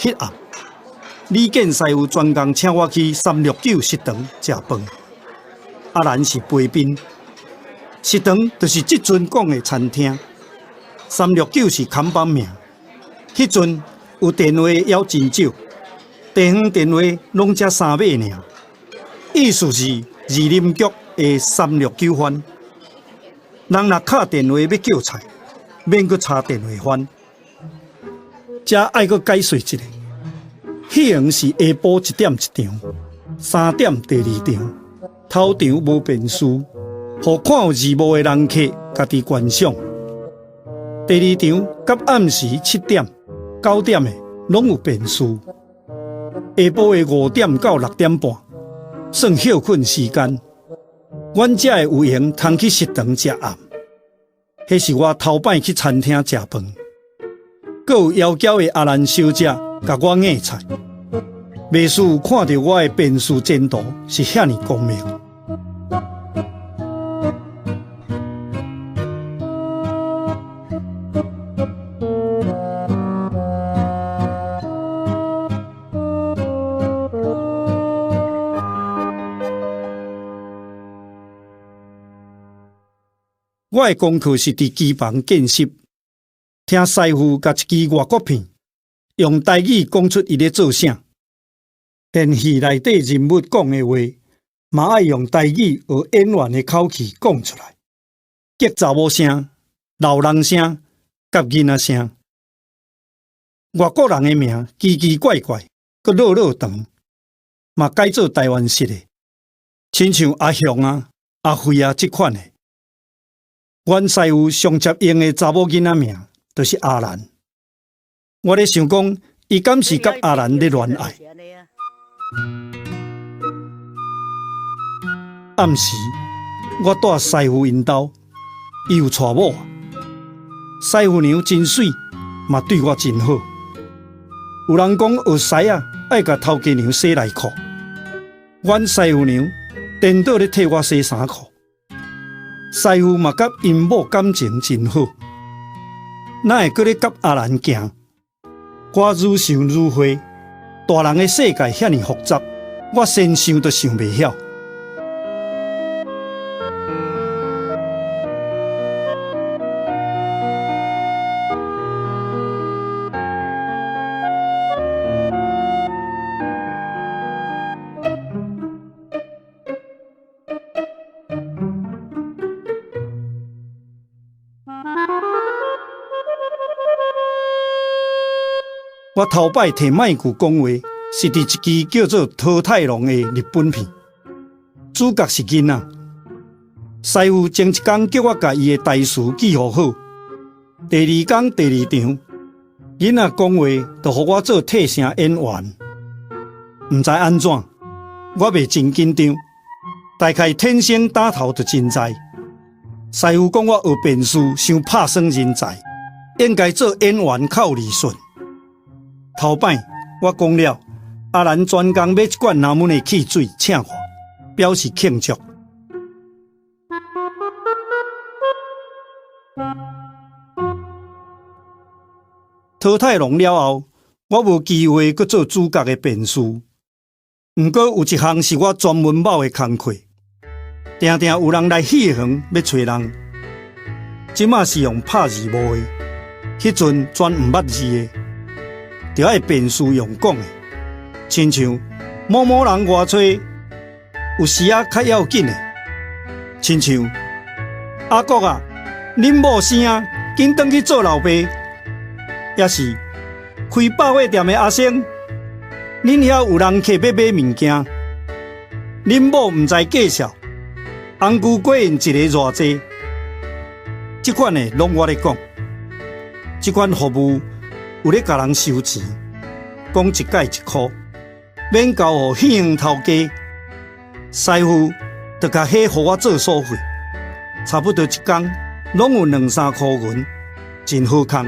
彼暗，李建師傅專工請我去三六九食堂食飯。阿蘭是陪賓，食堂就是這陣講的餐廳。三六九是看板名，彼陣有電話猶真少，地方電話攏才三碼爾，意思是二林局的三六九番。人若敲電話欲叫菜，免閣查電話番。遮愛閣解說一下，戲院是下晡一點一場，3點第二場，頭場無便士，予看有字幕的人客家己觀賞。第二場佮暗時7點、9點的攏有便士。下晡的5點到6點半算歇睏時間，阮才會有閒通去食堂食暗。彼是我頭擺去餐廳食飯，閣有妖嬌的阿蘭小姐共我夾菜，袂輸看著我的便士前途是遐爾光明。我的功課是佇機房見習，聽師傅共一支外國片，用台語講出伊咧做啥。電戲內底人物講的話，嘛愛用台語學演員的口氣講出來。激查某聲、老人聲、佮囡仔聲。外國人的名奇奇怪怪，閣落落長，嘛改做台灣式的，親像阿雄啊、阿輝啊這款的。阮師傅上接用的查某囡仔名，就是阿蘭。我咧想講，伊敢是佮阿蘭咧戀愛？暗時，我蹛師傅𪜶兜，伊有娶某。師傅娘真媠，嘛對我真好。有人講學師仔愛共頭家娘洗內褲，阮師傅娘顛倒咧替我洗衫褲。師傅嘛佮𪜶某感情真好，哪會閣咧佮阿蘭行？我愈想愈火，大人的世界遐爾複雜，我先想都想袂曉。我頭擺提麥克講話，是佇一支叫做《桃太郎》的日本片，主角是囡仔。師傅前一工叫我共伊的台詞記予好，第二工第二場，囡仔講話就予我做替聲演員。毋知按怎，我袂真緊張，大概天生膽頭就真濟。師傅講我學便士傷拍算人才，應該做演員較有利順。頭擺我講了，阿蘭專工買一罐拿門的汽水請我，表示慶祝。桃太郎了後，我無機會閣做主角的便士。毋過有一項是我專門某的工課，定定有人來戲園欲揣人。這馬是用拍字幕的，彼陣全毋捌字的，著愛便士用講的，親像某某人外揣，有時仔較要緊的，親像阿國啊，恁某生啊，緊轉去做老爸，抑是開百貨店的阿生，恁遐有人客欲買物件，恁某毋知介紹，紅龜果𪜶一个偌濟，這款的攏我咧講，這款服務。有咧共人收錢，講一擺一箍，免交予戲園頭家。師傅就共彼予我做所費，差不多一工攏有兩三箍銀，真好康。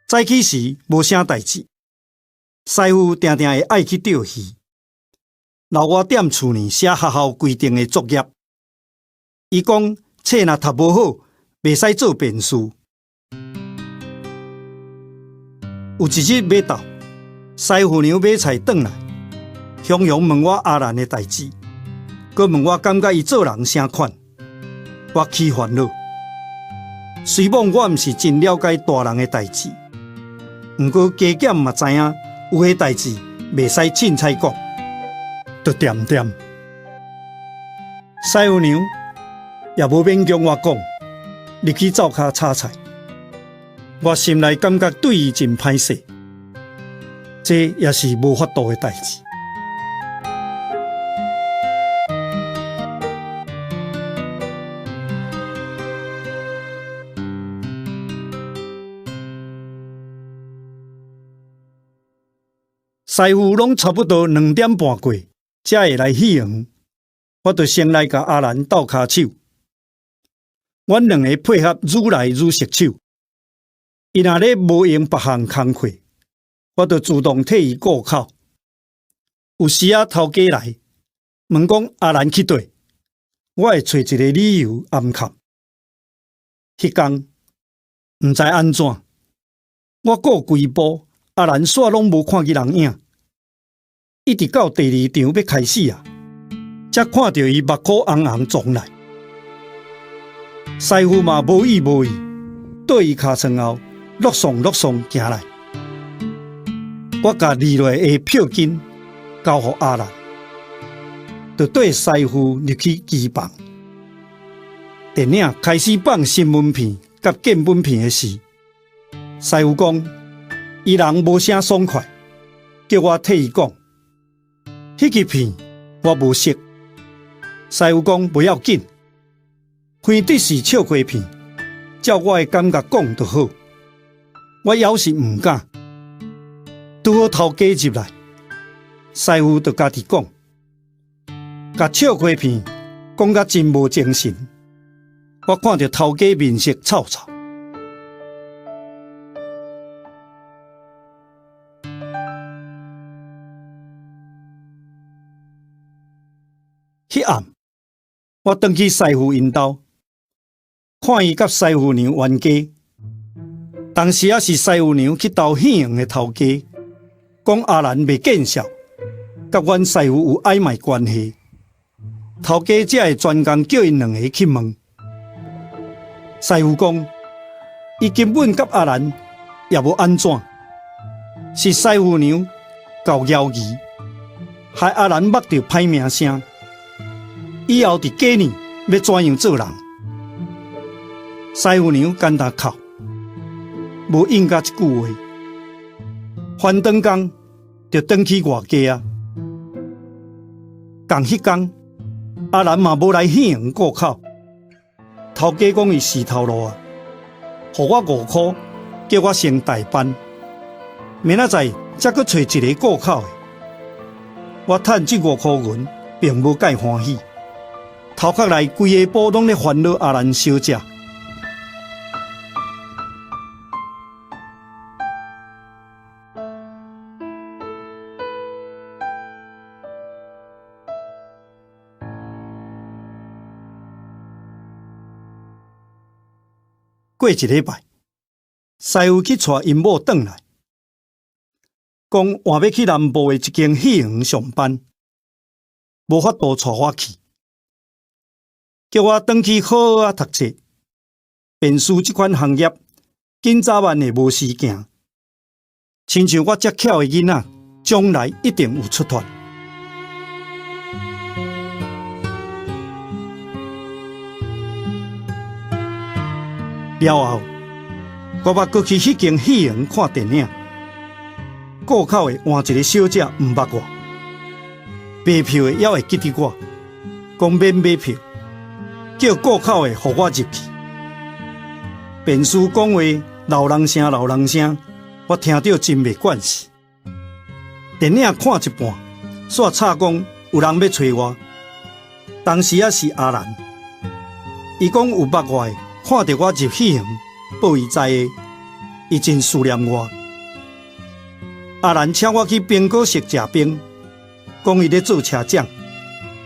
早起時無啥代誌，師傅定定會愛去釣魚，留我踮厝裡寫學校規定的作業。伊講冊若讀無好，袂使做便士。有一日欲晝，師傅娘買菜轉來，雄雄問我阿蘭的代誌，閣問我感覺伊做人啥款，我起煩惱。雖罔我毋是真了解大人的代誌，毋過加減嘛知影有的代誌袂使凊彩講，就恬恬。師傅娘也無勉強我講，入去灶跤炒菜。我心內感覺對伊真歹勢，這也是無法度的代誌。師傅攏差不多2點半過，才會來戲園。我就先來共阿蘭鬥跤手，阮兩个配合愈來愈熟手。伊若咧無閒別項工課，我就自動替伊顧口。有時仔頭家來問講阿蘭去佗，我會揣一个理由掩蓋。彼工毋知按怎，我顧規晡，阿蘭煞攏無看見人影。一直到第二場欲開始啊，才看著伊目箍紅紅撞來。師傅嘛無意無意，綴伊尻床後，落喪落喪行來。我共離落的票金交予阿蘭，就綴師傅入去機房。電影開始放新聞片佮見本片的時，師傅講伊人無啥爽快，叫我替伊講。彼支片我無識，師傅講無要緊，反正是笑話片，照我的感覺講就好。我猶是毋敢，拄好頭家入來，師傅就家己講，共笑話片講甲真無精神。我看著頭家面色臭臭。彼暗，我轉去師傅𪜶兜，看伊佮師傅娘冤家。當時仔是師傅娘去投戲園的頭家，講阿蘭袂見笑，佮阮師傅有曖昧關係。頭家才會專工叫𪜶兩个去問。師傅講，伊根本佮阿蘭也無按怎，是師傅娘搞妖言，害阿蘭目著歹名聲。以後佇家裡欲怎樣做人？師傅娘簡單哭，無應佮一句話。翻轉工就轉去外家啊。仝彼工，阿蘭嘛無來戲園顧口。頭家講伊死頭路啊，予我5箍，叫我先代班。明仔載才閣揣一个顧口的。我趁這5箍銀，並無蓋歡喜。頭殼內規下晡攏咧煩惱阿蘭小姐。過一禮拜，師傅去帶𪜶某轉來，講換欲去南部的一間戲園上班，無法度帶我去，叫我轉去好好仔讀冊。便士這款行業，緊早晚會無時行。親像我遮巧的囡仔，將來一定有出脫。了後，我捌閣去彼間戲院看電影，顧口的換一个小姐毋捌我，賣票的猶會記得我，講免買票，叫顧口的予我入去。便士講話老人聲老人聲，我聽著真袂慣勢。電影看一半，煞插講有人欲揣我，當時仔是阿蘭，伊講有捌我的。看著我入戲園，報伊知的，伊真思念我。阿蘭請我去蘋果室食冰，講伊咧做車長，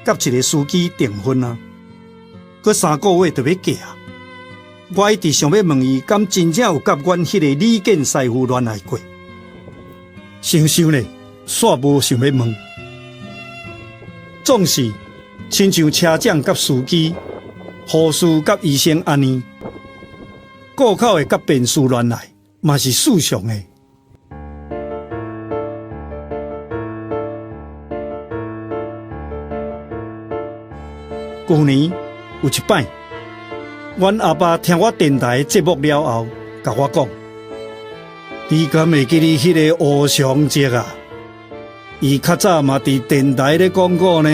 佮一个司機訂婚啊，閣3個月就欲嫁啊。我一直想欲問伊，敢真正有佮阮彼个李建師傅戀愛過？想想咧，煞無想欲問。總是親像車長佮司機、護士佮醫生按呢，顧口的佮便士戀愛，嘛是世常的。舊年有一擺，阮阿爸聽我電台節目了後，共我講：你敢會記得彼个吳尚哲啊？伊較早嘛佇電台咧廣告呢。